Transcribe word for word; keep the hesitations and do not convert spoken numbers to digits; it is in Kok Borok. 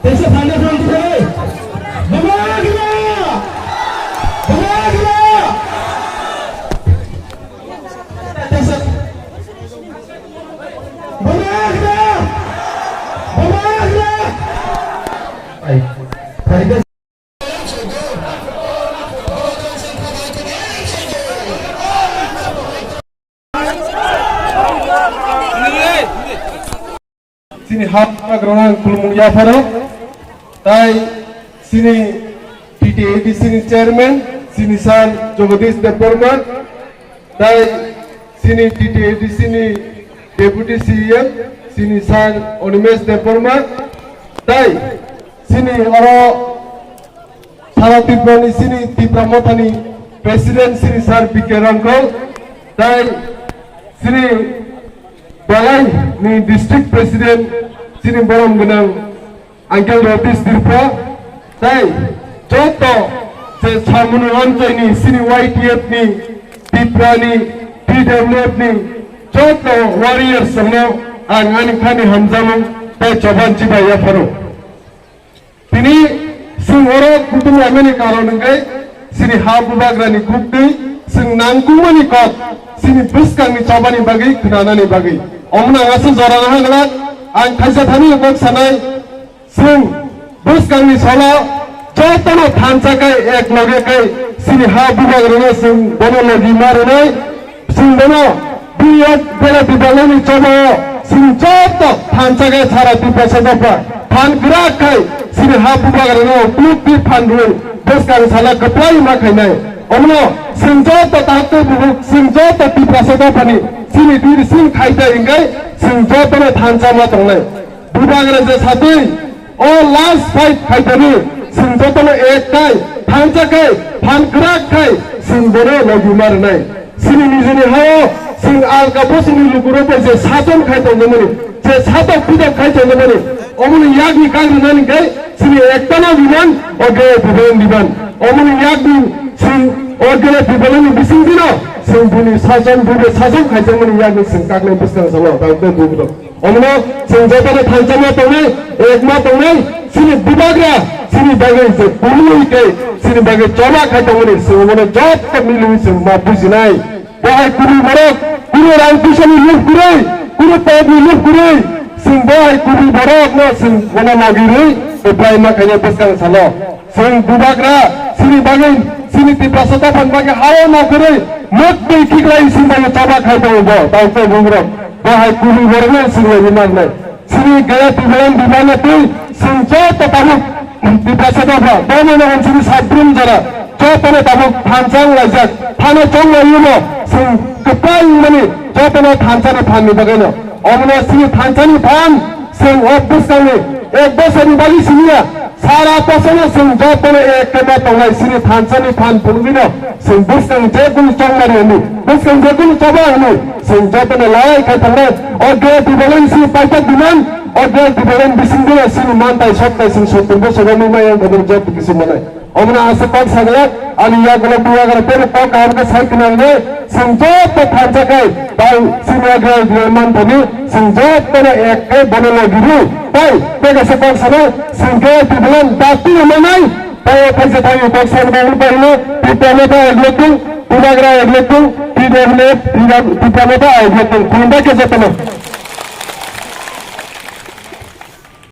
Teisa thangna phone tubui. Bubagra! Bubagra! Teisa. Bubagra! Bubagra! Ai, phaikha. Chini ha bubagrano ang khulumung yapharo, tai chini T T A D C ni chairman, chini sir Jagadish Debbarma, tai chini T T A D C ni deputy C E M, chini sir Animesh Debbarma, tai chini oro Sara Tripura ni chini Tipra Motha ni president chini sir B K Rangkol, tai chini Balai ni district president chini borom gwnang Uncle Ratish Tripura, tai joto je Samunu Amchai ni chini Y T F ni, Tipra ni, T W F ni joto warriors rokno ang ani thani hamjamung tai choban chibai yapharo. Tini chwng oro kutung laimani karon hwnkhe chini ha bubagrani kuktwi chwng nangkukmani kok chini bwskangni chobani bagwi khwnanani bagwi. Omono ang aswk jorano ha glak, ang khaisa thani kok sanai, chwng bwskangni salo jotono thansa khai ek loge khai chini ha bubagrano chwng bono logi ma rwnai. Chwng bono biyok bela bibalani choba o chwng joto thansa khai sara Tiprasa dopha phan kwrak khai chini ha bubagrano twk twi phan rwui bwskang sala kwplai ma khainai. Omono chwng joto taktwi buhuk chwng joto Tiprasa dophani chini twi sing khai tai hwnkhe chwng jotono thansa ma tongnai. Bubagra je satwi o last fight khaitani, chwng jotono ek khai, thansa khai, phan kwrak khai, chwng bono logi ma rwnai. Chini nijini hao chwng alka bosongni lukurok bai je sajon khai tongmani, je satok pitok khai tongmani, omoni yakni kang rwnani khai chini ektano biman, o ge biman biman. Omoni yakni chwng o ge bibalani bising dino chwng bini sajon, bini sajon khai tongmani yakni chwng kaknai bwskang salo, tang tei bubulok. Omono chwng jotono thansa ma tongnai, ek ma tongnai, chini bubagra, chini bagwi je kului tei chini bagwi choba khai tongmani, chwng omono joto milwi chwng ma bujinai. Bo hai kubui borok, kunu rang puisani lob kwrwi, kunu topni lob kwrwi, chwng bo hai kubui borokno chwng bono logi rwi, kwplai ma khaina bwskang salo. Chwng bubagra, chini bagwi, chini Tiprasa dophani bagwi hao no kwrwi, motwi khiklai chini bagwi choba khai tongo bo, tang tei bugrok. Bo hai kubui borokno chwng logi ma rwnai. Chini Gaya Tipraland bimano twi chwng joto tabuk Tiprasa dopha, bo mano chini sabrum jora, jotono tabuk phan chang laijak, phano chong laiyumo, chwng kwplai wngmani, jotono thansa ni phan ni bagwino. Omono chini thansa ni phan, chwng o bwskangni ek bosor ni bagwi siniya, sara bosor no chwng jotono ek khe ma tongnai chini thansa ni phan phunugwino, chwng bwskang je kunu chongmani hwnwi, bwskang je kunu choba hwnwi, chwng jotono lawai khai thangnai. O Gaya Tipraland chini paithak biman, o Gaya Tipraland bisingtwi chini mantai sottai chini sottor bosor romwi maya wngkha joto kisi manai. Omono aswk kok saglak, ani yagulo bubagra tei kok kaham khe sai khna rwnai, chwng joto thansa khai, tei chini yagulo manthani, chwng jotono ek khai bono logi rw, tei tei kaisa kok sanai, chwng khe Tipraland dakti manai, tei o khaisa thani kok sani bagwi bahino, Tipra Motha ek lotung, bubagra ek lotung, T W F, Tipra Motha ek lotung, khulumbai khe jotono.